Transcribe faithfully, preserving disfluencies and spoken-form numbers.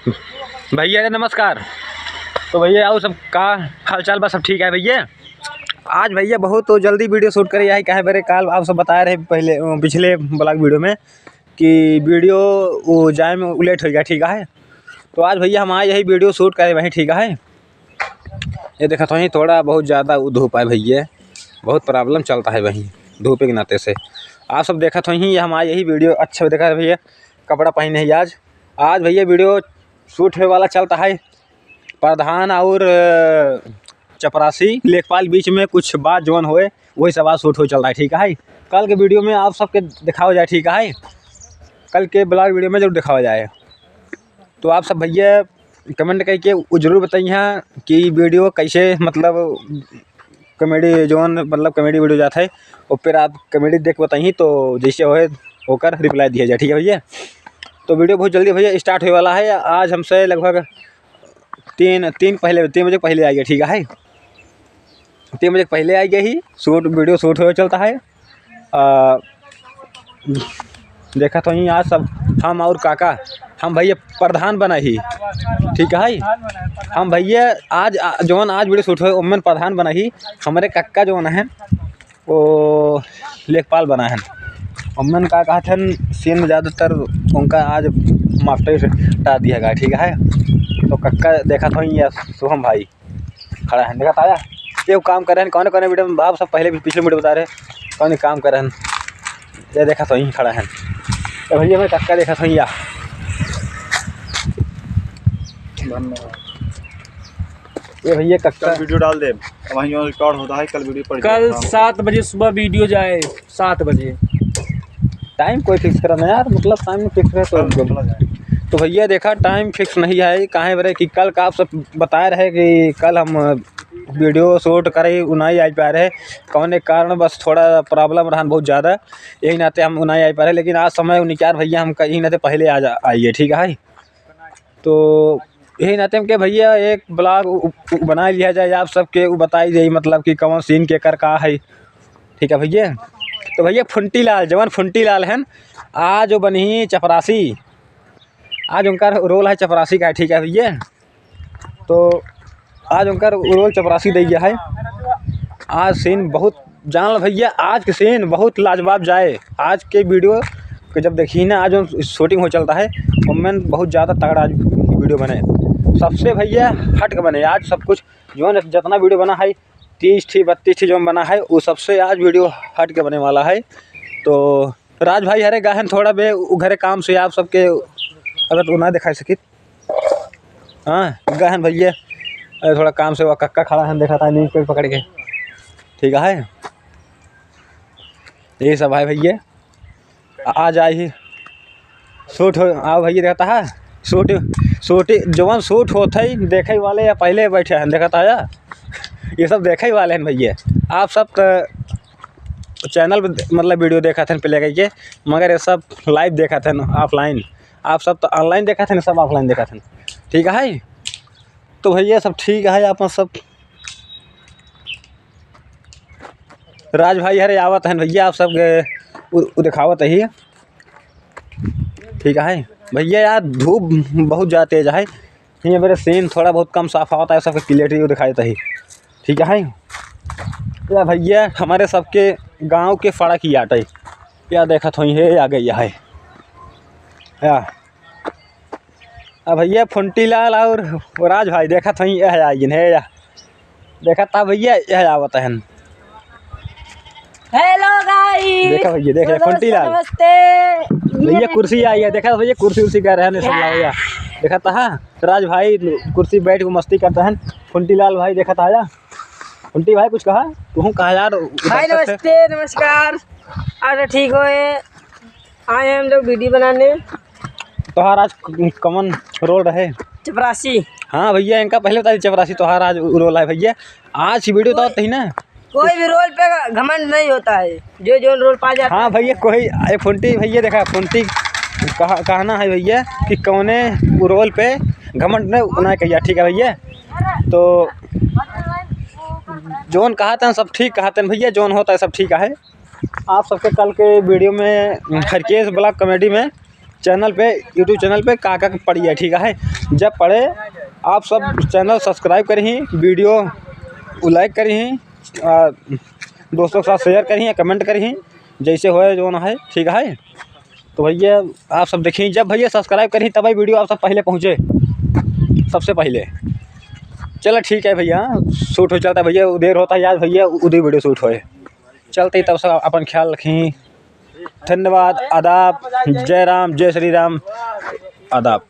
भैया रे नमस्कार। तो भैया, और सब का हालचाल बा? सब ठीक है भैया। आज भैया बहुत जल्दी video shoot करे आई, काहे बरे काल आप सब बताए रहे पहले, अ, पिछले vlog video में कि video वो जाए में late होइ गया, ठीक है। तो आज भैया हम आए यही video shoot करे वहीं, ठीक है। ये देखत होही थोड़ा बहुत ज्यादा उ धूप है भैया, बहुत problem चलता है वहीं धूप के नाते से। आप सब देखत होही, ये हमारा यही video अच्छा देखा है भैया, कपड़ा पहने ही आज। आज भैया video shoot होए वाला चलता है प्रधान और, अ, चपरासी लेखपाल बीच में कुछ बात जौन होए, वही सब आज shoot हो चल रहा है, ठीक है। कल के video में आप सबके दिखावा जाए, ठीक है, कल के vlog video में जरूर दिखावा जाए। तो आप सब भैया comment करके उ जरूर बताइए कि video कैसे, मतलब comedy जौन, मतलब comedy video जात है, वो फिर आप comedy देख बताइए, तो जैसे होए ओकर reply दिया जाए, ठीक है भैया। तो video बहुत जल्दी भैया start होए वाला है। आज हमसे लगभग तीन, तीन पहले, तीन बजे पहले आ गया, ठीक है, तीन बजे पहले आ गया ही shoot, video shoot हो चलता है। आ, देखत होही आज सब हम और काका, हम भैया प्रधान बना ही, ठीक है। हम भैया आज, आ, जौन आज video shoot होए, ओमन प्रधान बना ही, हमरे कक्का जौन है, वो लेखपाल बना है। ओमन का कहत हन, scene में ज्यादातर उनका आज master से हटा दिया गया, ठीक है। तो कक्का देखत होही या शुभम भाई, खड़ा है, देखा ताया? ये काम कर रहे हैं, कौन कौन video में, आप सब पहले भी पिछले video बता रहे हैं, कौन काम कर रहे हैं। ये देखा तो यहीं खड़ा है, ये भैया मैं कक्का देखा तो या। धन्यवाद। ये भैया कक्का। कल video डाल दे, वहीं record होता है, कल video पड़ कल जाएगा। सात बजे सुबह video जाए। सात बजे। Time कोई fix करा ना यार, मतलब time fix रहे तो कल एकदम। चला जाए। तो भैया देखा, time fix नहीं है, काहे बरे कि कल का आप सब बताए रहे कि कल हम video shoot करे, उ नहीं आ पा रहे, कौने कारण, बस थोड़ा problem रहन बहुत ज्यादा, यही नाते हम उ नहीं आ पा रहे। लेकिन आज समय निकाल भैया, हम कहीं नाते पहले आ जा, आइए, ठीक है। तो यही नाते हम के भैया एक vlog उ, उ, बना लिया जाए, आप सबके उ बताई जाए, मतलब कि कौन scene के कर का है, ठीक है भैया। तो भैया फुंटी लाल, जवान फुंटी लाल हैं, आज वो बनी चपरासी, आज उनका role है चपरासी का, ठीक है भैया। तो आज उनका role चपरासी दे गया है। आज scene बहुत, जान लो भैया, आज के scene बहुत लाजवाब जाए। आज के video के जब देखी ना, आज जो shooting हो चलता है, ओमें बहुत ज्यादा तगड़ा आज video बने, सबसे भैया हट के बने। आज सब कुछ जो न, जितना video बना है, तीस ठी, बत्तीस ठी जो बना है, वो सबसे आज video हट के बने वाला है। तो राज भाई हरे गहन थोड़ा बे उ घरे काम से, आप सबके अगर तो ना दिखा सकित, हाँ गहन भैया, अरे थोड़ा काम से वो कक्का खड़ा है, देखा था नींद पे पकड़ के, ठीक है। ये सब है भैया, आ, आ जाए ही shoot हो, आओ भैया, देखता है shoot, shoot जवन shoot होत है, देखे वाले या पहले बैठे हैं, देखता है, ये सब देखे वाले हैं भैया। आप सब तो channel पे मतलब video देखत हैं पहले के, मगर ये सब live देखत हैं offline। आप सब तो online देखत हैं, सब offline देखत हैं, ठीक है। तो भैया सब ठीक है, आप सब राज भाई हरे आवत हैं भैया, आप सब के उ, उ दिखावत ही, ठीक है भैया। यार धूप बहुत ज्यादा तेज है, ये मेरे scene थोड़ा बहुत कम साफ आवत है, सबके clarity दिखाई देता ही, ठीक है। या भैया हमारे सबके गांव के फड़ा की आट है, या देखत होई है, आ गई है या। अब भैया फुंटी लाल और राज भाई देखत होई, यह आइगन है या। देखत था भैया, यह आवत हन। Hello guys। देखा भैया, देख ले, दोस्तों, फुंटी लाल। नमस्ते। भैया ये कुर्सी आई है, देखा भैया कुर्सी उर्सी कर रहे हैं सब भैया। देखा था राज भाई कुर्सी बैठ के मस्ती करता है। फुंटी लाल भाई देखा था आया। फुंटी भाई कुछ कहा? तू कहा यार, भाई दर्शक है। नमस्ते, नमस्कार। और ठीक हो? आए हैं हम लोग video बनाने। तोहार आज क-, कौन role रहे? चपरासी। हाँ भैया, इनका पहले बता दी, चपरासी तोहार आज role है भैया। आज की video तो कोई, होती ही ना। कोई भी role पे घमंड नहीं होता है, जो जो role पा जाता हाँ है। भैया, कोई, ए, फुंटी भैया देखा, फुंटी कहा, कहना है भैया कि कौने role पे घमंड न, ना कहिया, ठीक है भैया। तो जौन कहत हैं सब ठीक कहत हैं भैया, जौन होता है सब ठीक है। आप सबके कल के video में हरकेश vlog comedy में channel पे, YouTube channel पे का का पड़ी है, ठीक है। जब पड़े आप सब channel subscribe करिहीं, video को like करिहीं, आ, दोस्तों के साथ share करिहीं, comment करिहीं, जैसे होए जौन है, ठीक है। तो भैया आप सब देखिहीं, जब भैया subscribe करिहीं तब ही video आप सब पहले पहुँचे, सबसे पहले। चला ठीक है भैया, shoot हो चलता है भैया, देर होता है यार भैया, उदी video shoot होए। चलते ही तब सब अपन ख्याल रखिहीं। धन्यवाद, आदाब, जय राम, जय श्री राम, आदाब।